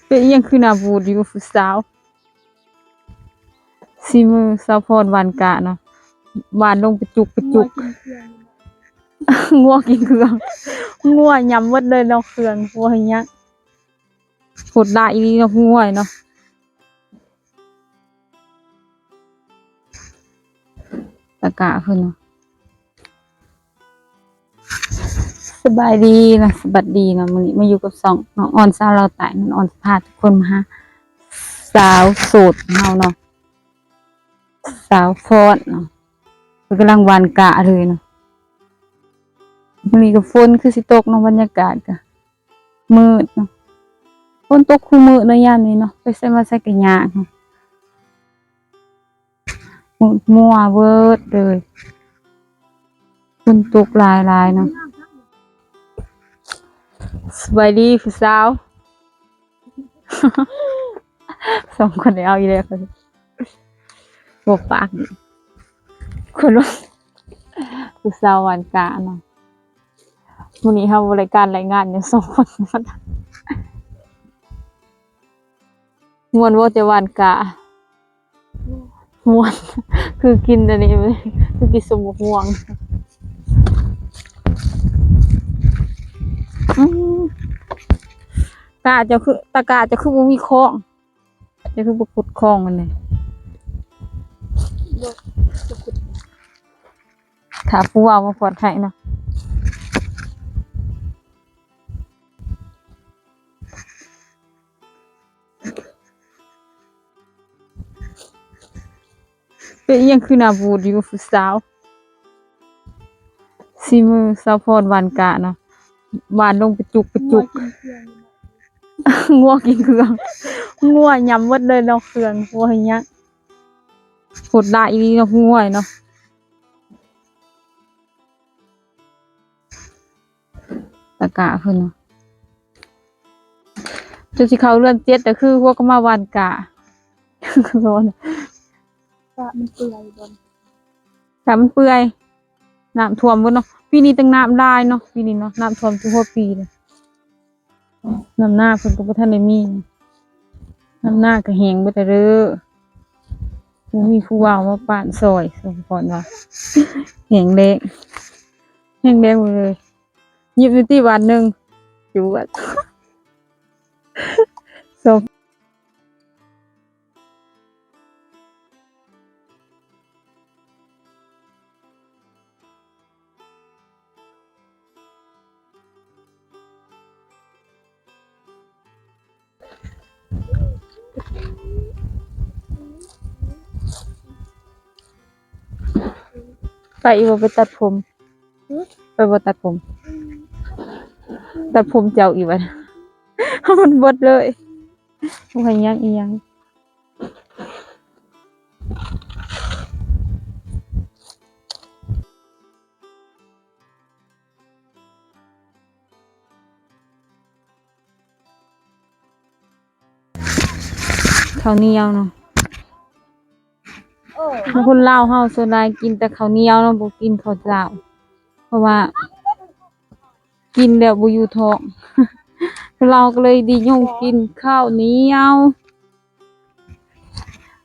ເປັນອີ່ຫຍັງຄືໜ້າບູດຢູ່ຜູ້ສາວ? ສີມືສາວພອນຫວ່ານກະເນາະ ຫວ່ານລົງປະຈຸກປະຈຸກ. ງົວກິນເຄື່ອງ ງົວຫຍ້ຳໝົດເລີຍເນາະ ເຄື່ອງ ງົວເຮັດຫຍັງ ໂຫດຮ້າຍອີ່ຫຼີເນາະ ງົວເນາະ. ຕະກະເພິ່ນເນາະ. ສະບາຍດີເນາະ ສະບາຍດີເນາະ ມື້ນີ້ມາຢູ່ກັບຊ່ອງນ້ອງອອນສາວລາວໃຕ້ ນ້ອງອອນຊິພາທຸກຄົນມາຫາສາວໂສດຂອງເຮົາເນາະ ສາວພອນເນາະ ເພິ່ນກຳລັງຫວ່ານກະເລີຍເນາະ. ມື້ນີ້ກໍຝົນຄືຊິຕົກເນາະ ບັນຍາກາດກໍມືດເນາະ ຝົນຕົກຄູ່ມື້ເນາະ ຍາມນີ້ເນາະ ໄປໃສມາໃສກໍຍາກເນາະ. ໝົດມົວເບິດເລີຍ ຝົນຕົກຫຼາຍໆເນາະ. ສະບາຍດີຜູ້ສາວ ສອງຄົນໄດ້ເອົາອີກແລ້ວ ບໍ່ປາກຄົນວ່າ ຜູ້ສາວຫວ່ານກະເນາະ. ມື້ນີ້ເຮົາບໍ່ໄດ້ການລາຍງານຫຍັງ ສອງຄົນ ມ່ວນບໍ່ ຈະຫວ່ານກະ? ມ່ວນ ຄືກິນອັນນີ້ ຄືກິນສົມບັກມ່ວງ. ອືມ ກະເຈົ້າຄື ຕະກະເຈົ້າຄືບໍ່ມີຂອງ? ເຈົ້າຄືບໍ່ຂຸດຂອງອັນນີ້? ບໍ່ ບໍ່ຂຸດ ຖ້າຜູ້ເວົ້າມາກວດໃຫ້ເນາະ. ເປັນອີ່ຫຍັງຄືໜ້າບູດຢູ່ຜູ້ສາວ? ສີມືສາວພອນຫວ່ານກະເນາະ ຫວ່ານລົງປະຈຸກປະຈຸກ. ງົວກິນເຄື່ອງ ງົວຫຍ້ຳໝົດເລີຍເນາະ ເຄື່ອງ ງົວເຮັດຫຍັງ ໂຫດຮ້າຍອີ່ຫຼີເນາະ ງົວເນາະ. ຕະກະເພິ່ນເນາະ ຈົນຊິເຂົ້າເດືອນເຈັດແລ້ວ ຄືຫົວກໍມາຫວ່ານກະ ຮ້ອນ ກະມັນເປື່ອຍບໍ່? ກະມັນເປື່ອຍ ນ້ຳຖ້ວມເບິດເນາະ. ປີນີ້ຕັ້ງນ້ຳຫຼາຍເນາະ ປີນີ້ເນາະ ນ້ຳຖ້ວມທຸກຫົວປີເລີຍ. ນ້ຳນາເພິ່ນກໍບໍ່ທັນໄດ້ມີ ນ້ຳນາກໍແຫ້ງເບິດແລ້ວເດີ. ບໍ່ມີຜູ້ບ່າວມາປານຊ່ອຍ ສົມພອນວ່າ ແຫ້ງແລ້ງ ແຫ້ງແລ້ງເບິດເລີຍ. ຍິບຢູ່ຕິບາດໜຶ່ງ ຈວດ ສອງ ໄປອີກບໍ່ ໄປຕັດຜົມ? ຫື? ໄປບໍ່ຕັດຜົມ? ຕັດຜົມເຈົ້າອີກບັດ ມັນເບິດເລີຍ ບໍ່ໃຫ້ຫຍັງອີຫຍັງ. ເຂົ້າໜຽວເນາະ ຄົນລາວເຮົາສ່ວນຫຼາຍກິນແຕ່ເຂົ້າໜຽວເນາະ ບໍ່ກິນເຂົ້າເຈົ້າ ເພາະວ່າກິນແລ້ວບໍ່ຢູ່ທ້ອງ ຄົນລາວກໍເລີຍນິຍົມກິນເຂົ້າໜຽວ.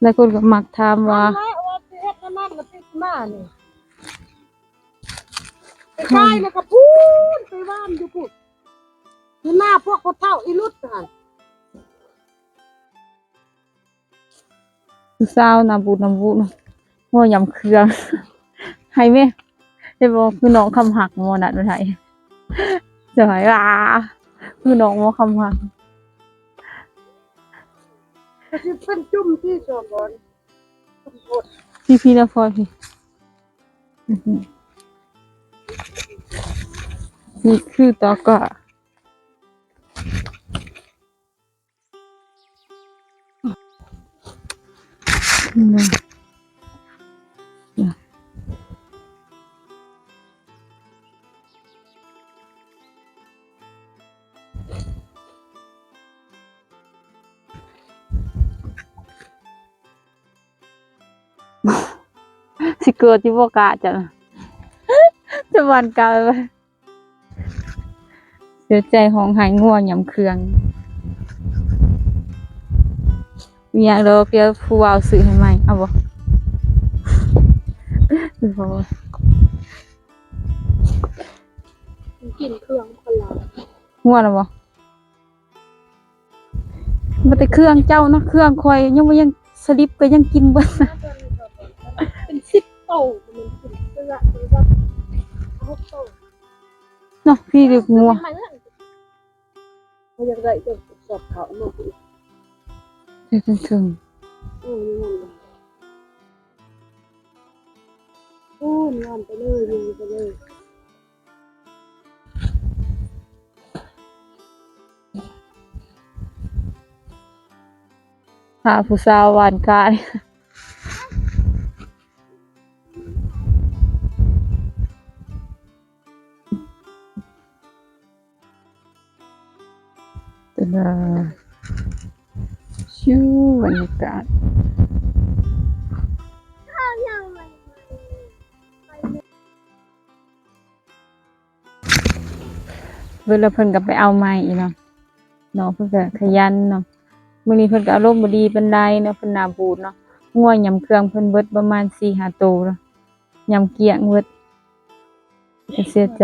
ຫຼາຍຄົນກໍມັກຖາມວ່າ ນັ້ນແຫຼະ ວ່າຊິເຮັດອັນນັ້ນລະຕິດມານີ້ ໄປຂາຍແລ້ວກໍພຸ້ນ ໄປຫວ່ານຢູ່ພຸ້ນ ຢູ່ໜ້າພວກພໍ່ເຖົ້າອີລຸດຫັ້ນ. ຜູ້ສາວໜ້າບູດ ໜ້າບູດ ເວົ້າຫຍ້ຳເຄື່ອງ ໃຫ້ແມ່ ເຫັນບໍ່ ຄືນ້ອງຄຳຮັກ ໝໍນັດມາໄທ ຈະໃຫ້ວ່າ ຄືນ້ອງໝໍຄຳຮັກ ກະຊິເພິ່ນຈຸ່ມທີ່ສອງບ່ອນ ພີ່ໆ ນະພອຍ ພີ່ ນີ້ຄືຕອກກະ. ຊິເກີດຢູ່ບໍ່ກະ ຈະ ຈະຫວ່ານກະ ເສຍໃຈຮ້ອງໄຫ້ ງົວຫຍ້ຳເຄື່ອງ. ມີຫຍັງດອກ ດຽວຜູ້ບ່າວຊື້ໃຫ້ໃໝ່ ເອົາບໍ່? ບໍ່ ກິນເຄື່ອງຄົນລາວ ງົວນະບໍ່? ບໍ່ແຕ່ເຄື່ອງເຈົ້ານະ ເຄື່ອງຂ້ອຍຍັງບໍ່ ຍັງສະລິບກໍຍັງກິນເບິດ ເປັນສິບໂຕ ມັນກິນເຄືອ ເປັນແບບຫົກໂຕເນາະ ພີ່ເດັກງົວ ມັນ ເຮົາຢາກໄດ້ເຈົ້າສອດເຂົ້າມາ ເທິງໆ ເອີ ຢູ່ນັ້ນແຫຼະ ໂອ້ຍ ງາມໄປເລີຍ ງາມໄປເລີຍ. ຖ້າຜູ້ສາວຫວ່ານກ້າ ຕະດາ ຊິວ ບັນຍາກາດ ເວລາເພິ່ນກໍໄປເອົາໃໝ່ອີກເນາະ ນ້ອງເພິ່ນກໍຂະຫຍັນເນາະ. ມື້ນີ້ເພິ່ນກໍອາລົມບໍ່ດີປານໃດເນາະ ເພິ່ນໜ້າບູດເນາະ. ງົວຫຍ້ຳເຄື່ອງເພິ່ນເບິດປະມານສີ່ຫ້າໂຕເນາະ ຫຍ້ຳກ້ຽງເບິດ. ກໍເສຍໃຈ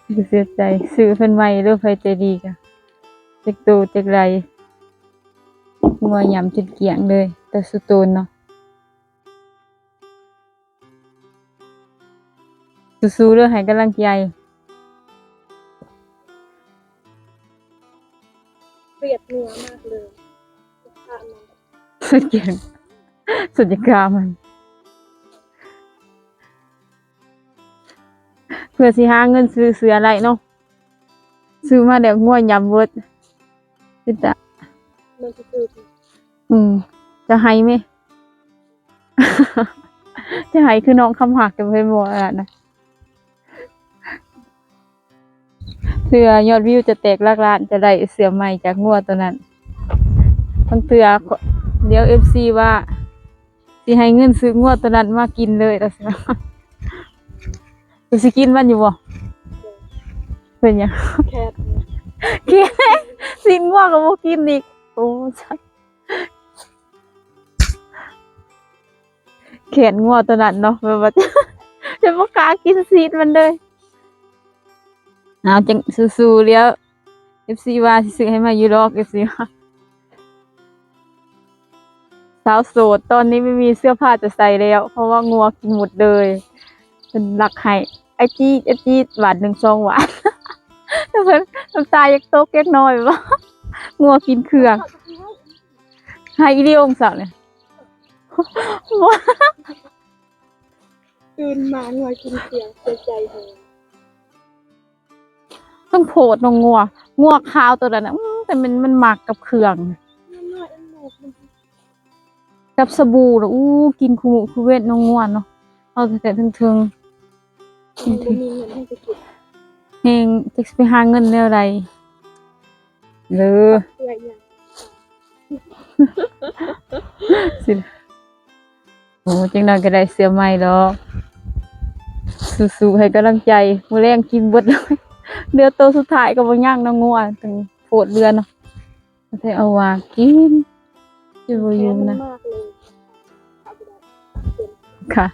ກໍເສຍໃຈ ຊື້ເພິ່ນໃໝ່ເດີ ໃຜໃຈດີກະ ຈັກໂຕຈັກໃດ ງົວຫຍ້ຳຈົນກ້ຽງເລີຍ ແຕ່ສຸໂຕນເນາະ. ສູ້ໆເດີ ໃຫ້ກຳລັງໃຈ. ເກລີຍດງົວມາກເລີຍ ສັນຢາກາມັນ ເພື່ອຊິຫາເງິນຊື້ເສື້ອໄດ້ເນາະ ຊື້ມາແລ້ວງົວຫຍ້ຳເບິດ ເປັນຕາ ອືມ ຈະໄຫ້ແມ ຈະໄຫ້ຄືນ້ອງຄຳຮັກ ຈະເຫັນບໍ່ອັນນັ້ນນະ ເທື່ອຍອດວິວຈະແຕກຫຼັກລ້ານ ຈະໄດ້ເສື້ອໃໝ່ຈາກງົວໂຕນັ້ນ. ບາງເທື່ອ ດຽວເອັຟຊີວ່າຊິໃຫ້ເງິນຊື້ງົວໂຕນັ້ນມາກິນເລີຍ ລະຊິວ່າ ຊິກິນມັນຢູ່ບໍ່? ເປັນຫຍັງ? ແຄດ ແຄດ ຊີ້ນງົວກໍບໍ່ກິນອີກ ໂອ້ ແຄດງົວໂຕນັ້ນເນາະ ແບບວ່າ ຈະບໍ່ກ້າກິນຊີ້ນມັນເລີຍ. ເອົາ ຈັ່ງສູ້ໆ ແລ້ວ ເອັຟຊີວ່າຊິຊື້ໃຫ້ໃໝ່ຢູ່ດອກ ເອັຟຊີວ່າ ສາວໂສດຕອນນີ້ໄມ່ມີເສື້ອຜ້າຈະໃສ່ແລ້ວ ເພາະວ່າງົວກິນໝົດເລີຍ ເພິ່ນລັກໄຫ້ ອາຈີດ ອາຈີດ ບາດໜຶ່ງສອງບາດ ເພິ່ນນ້ຳຕາຢາກຕົກຈັກໜ້ອຍ ວ່າງົວກິນເຄື່ອງ ໄຫ້ອີ່ຫຼີ ອົງສາວນີ້ ຕື່ນມາງົວກິນເຄື່ອງ ເສຍໃຈແຮງ. ຕ້ອງໂພດນ້ອງງົວ ງົວຂາວໂຕນັ້ນນະ ອື ແຕ່ມັນ ມັນມັກກັບເຄື່ອງ ກັບສະບູນະ ອູ້ ກິນຄູ່ມື້ຄູ່ເວັນນ້ອງງົວເນາະ ເອົາແຕ່ເທິງໆ ບໍ່ມີເງິນໃຫ້ໄປກິນ ແຮງຈັກຊິໄປຫາເງິນແນວໃດເດີ ຊິ ໂອ້ ຈັກໜ້ອຍກໍໄດ້ເສື້ອໃໝ່ດອກ ສູ້ໆ ໃຫ້ກຳລັງໃຈ ມື້ແລງກິນເບິດເລີຍ ເຫຼືອໂຕສຸດທ້າຍກໍບໍ່ຍັງເນາະ ງົວ ຕັ້ງໂພດເຫຼືອເນາະ ແຕ່ເອົາວ່າກິນ ຊິບໍ່ຢູ່ນະ ຄ່ະ.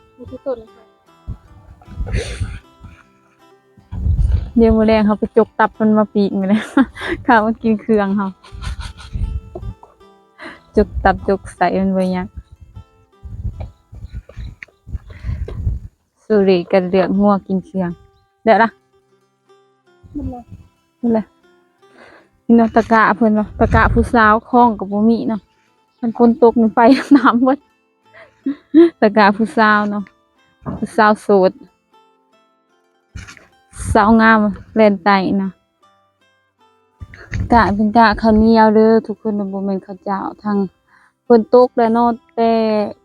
ດຽວມື້ແລງເຮົາໄປຈົກຕັບມັນມາປີ້ງມື້ແລງ ຂ້າມັນກິນເຄື່ອງເຮົາ ຈົກຕັບຈົກໄສ້ມັນບໍ່ຍັງ ສຸລິກັນເລື່ອງງົວກິນເຄື່ອງ ເດີລະ ເບິ່ງລະ ເບິ່ງລະ ນີ້ເນາະ ຕະກະເພິ່ນເນາະ ຕະກະຜູ້ສາວ ຂອງກໍບໍ່ມີເນາະ ຄັນຝົນຕົກນີ້ໄປນ້ຳເບິດ. ແລ້ວກະຜູ້ສາວເນາະ ຜູ້ສາວໂສດ ສາວງາມແລ່ນໃຕ້ນະ ກະເປັນກະເຂົ້າໜຽວເດີທຸກຄົນ ບໍ່ແມ່ນເຂົ້າຈ້າວ ທັງຝົນຕົກແລ້ວເນາະ ແຕ່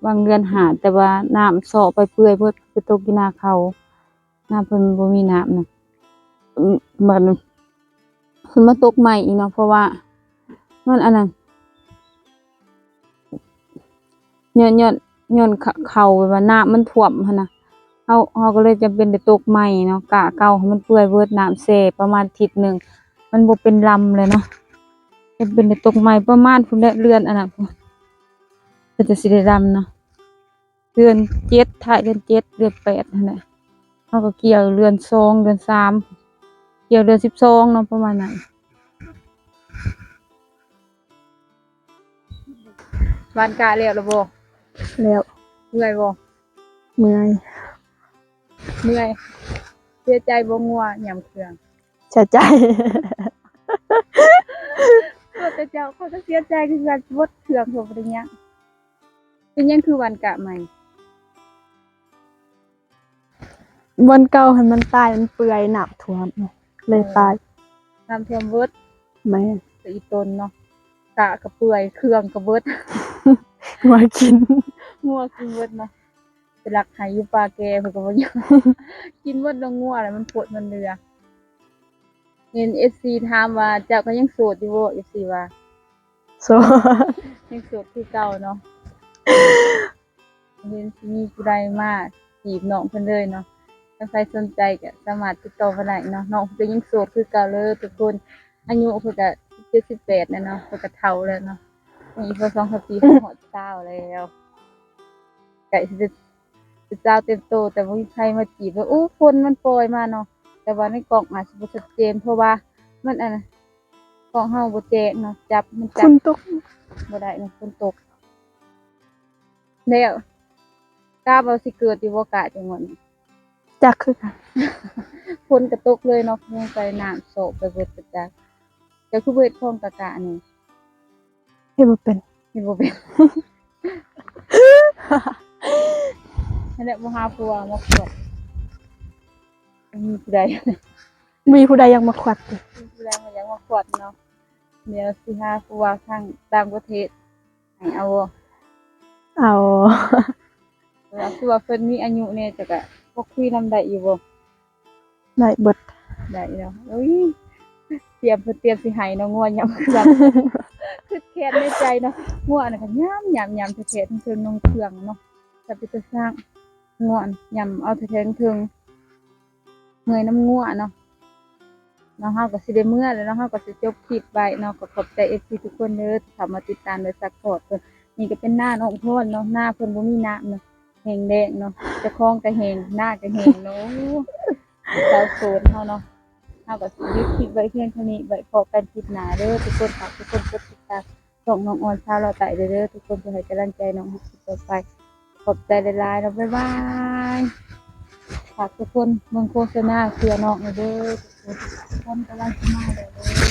ຫວ່າງເດືອນຫ້າ ແຕ່ວ່ານ້ຳເຊາະໄປເປື່ອຍເບິດ ໄປຕົກຢູ່ນາເຂົາ ນາເພິ່ນບໍ່ມີນ້ຳນະ ອືມ ບາດນີ້ເພິ່ນມາຕົກໃໝ່ອີກເນາະ ເພາະວ່າມັນອັນນັ້ນ ຍ້ອນ ຍ້ອນ ຍ້ອນເຂົາ ເຂົາແບບວ່ານ້ຳມັນຖ້ວມຫັ້ນນະ ເຮົາ ເຮົາກໍເລີຍຈຳເປັນໄດ້ຕົກໃໝ່ເນາະ ກະເກົ່າໃຫ້ມັນເປື່ອຍເບິດ ນ້ຳແຊ່ປະມານທິດໜຶ່ງ ມັນບໍ່ເປັນລຳແລ້ວເນາະ ແຕ່ ເປັນໄດ້ຕົກໃໝ່ປະມານພຸ້ນແຫຼະ ເດືອນອັນນັ້ນພຸ້ນ ເພິ່ນຈະຊິໄດ້ດຳເນາະ ເດືອນເຈັດ ທ້າຍເດືອນເຈັດ ເດືອນແປດຫັ້ນແຫຼະ. ເຮົາກໍກ່ຽວເດືອນສອງ ເດືອນສາມ ກ່ຽວເດືອນສິບສອງເນາະ ປະມານນັ້ນ. ຫວ່ານກ້າແລ້ວລະບໍ່? ແລ້ວ. ເມື່ອຍບໍ່? ເມື່ອຍ. ເມື່ອຍ. ເສຍໃຈບໍ່ ງົວຫຍ້ຳເຄື່ອງ? ເສຍໃຈ. ເອີ ແຕ່ເຈົ້າ ຂ້ອຍກໍເສຍໃຈຄືກັນ ເບິດເຄື່ອງກໍບໍ່ໄດ້ຫຍັງ. ເປັນຫຍັງຄືຫວ່ານກ້າໃໝ່? ບ່ອນເກົ່າຫັ້ນມັນຕາຍ ມັນເປື່ອຍ ນ້ຳຖ້ວມເລີຍຕາຍ. ນ້ຳຖ້ວມເບິດ. ແມ່ນ. ແຕ່ອີ່ຕົນເນາະ ກ້າກໍເປື່ອຍ ເຄື່ອງກໍເບິດ ງົວກິນ ງົວກິນເບິດເນາະ. ໄປລັກໄຮ່ຢູ່ປ່າແກ່ເພິ່ນກໍບໍ່ຍອມ ກິນເບິດເນາະ ງົວແລ້ວມັນພົດມັນເຫຼືອ. ເຫັນເອັຟຊີຖາມວ່າ ເຈົ້າກໍຍັງໂສດຢູ່ບໍ່? ເອັຟຊີວ່າ ໂສດ ຍັງໂສດຄືເກົ່າເນາະ. ເຫັນຊິມີຜູ້ໃດມາຈີບນ້ອງເພິ່ນເລີຍເນາະ. ຖ້າໃຜສົນໃຈກໍສາມາດຕິດຕໍ່ມາໄດ້ເນາະ. ນ້ອງເພິ່ນກໍຍັງໂສດຄືເກົ່າເລີຍທຸກຄົນ. ອາຍຸເພິ່ນກໍເຈັດສິບແປດແລ້ວເນາະ ເພິ່ນກໍເຖົ້າແລ້ວເນາະ. ອີກບໍ່ສອງສາມປີເພິ່ນຮອດຊາວແລ້ວ. ໃກ້ຊິເປັນ ເປັນສາວເຕັມໂຕ ແຕ່ບໍ່ມີໃຜມາຈີບເລີຍ. ໂອ້ ຝົນມັນປ່ອຍມາເນາະ ແຕ່ວ່າໃນກ້ອງອາດຊິບໍ່ຊັດເຈນ ເພາະວ່າມັນ ອັນ ກ້ອງເຮົາບໍ່ແຈ້ງເນາະ ຈັບ ມັນຈັບ ຝົນຕົກ ບໍ່ໄດ້ເນາະ ຝົນຕົກ. ແລ້ວ ກາວ່າຊິເກີດຢູ່ບໍ່ ກະຈັງຫວັດນີ້? ຈັກຄືກັນ. ຝົນກໍຕົກເລີຍເນາະ ລົງໄປນ້ຳໂຊະໄປເບິດກະຈັກ. ເຈົ້າຄືບໍ່ເຮັດຂອງກະກະນີ້? ເຮັດບໍ່ເປັນ. ເຮັດບໍ່ເປັນ. ຫັ້ນແຫຼະ ບໍ່ຫາຜົວມາຂວດ. ມີຜູ້ໃດ ມີຜູ້ໃດຢາກມາຂວດຕິ? ມີຜູ້ໃດມາ ຢາກມາຂວດເນາະ. ດຽວຊິຫາຜູ້ບ່າວທາງຕ່າງປະເທດໃຫ້ເອົາບໍ່? ເອົາ. ແຕ່ວ່າຄືວ່າເພິ່ນມີອາຍຸແດ່ ເຈົ້າກະພໍຄຸຍນຳໄດ້ຢູ່ບໍ່? ໄດ້ເບິດ. ໄດ້ເນາະ. ໂອ້ຍ ຕຽມ ເພິ່ນຕຽມຊິໃຫ້ເນາະ ງົວຫຍ້ຳເຄື່ອງ. ຄິດແຄ້ນໃນໃຈເນາະ ງົວອັນນັ້ນກໍຫຍ້ຳໆໆ ແທ້ໆ ເທິງໆ ນ້ອງເຄື່ອງເນາະ. ແຕ່ເປັນຕາສ້າງ ງົວຫຍ້ຳເອົາແທ້ໆ ເທິງ ເມື່ອຍນຳງົວເນາະ. ເນາະ ເຮົາກໍຊິໄດ້ເມືອແລ້ວເນາະ ເຮົາກໍຊິຈົບຄລິບໄວ້ເນາະ. ກໍຂອບໃຈເອັຟຊີທຸກຄົນເດີ ທີ່ເຂົ້າມາຕິດຕາມ ແລະ ຊັບພອດເພິ່ນ. ນີ້ກໍເປັນນານ້ອງພອນເນາະ ນາເພິ່ນບໍ່ມີນ້ຳເນາະ ແຫ້ງແລ້ງເນາະ ເຈົ້າຂອງກໍແຫ້ງ ນາກໍແຫ້ງເນາະ. ຊາວໂສດເຮົາເນາະ. ເຮົາກໍຊິຢຸດຄລິບໄວ້ພຽງເທົ່ານີ້ ໄວ້ພໍ້ກັນຄລິບໜ້າເດີທຸກຄົນ. ຝາກທຸກຄົນກົດຕິດຕາມຊ່ອງນ້ອງອອນຊາວລາວໃຕ້ເດີ ທຸກຄົນ ເພື່ອໃຫ້ກຳລັງໃຈນ້ອງເຮັດຄລິບຕໍ່ໄປ. ຂອບໃຈຫຼາຍໆເນາະ ບາຍບາຍ. ຝາກທຸກຄົນເບິ່ງໂຄສະນາເພື່ອນ້ອງເດີ ທຸກຄົນ ກຳລັງຊິມາແລ້ວເດີ.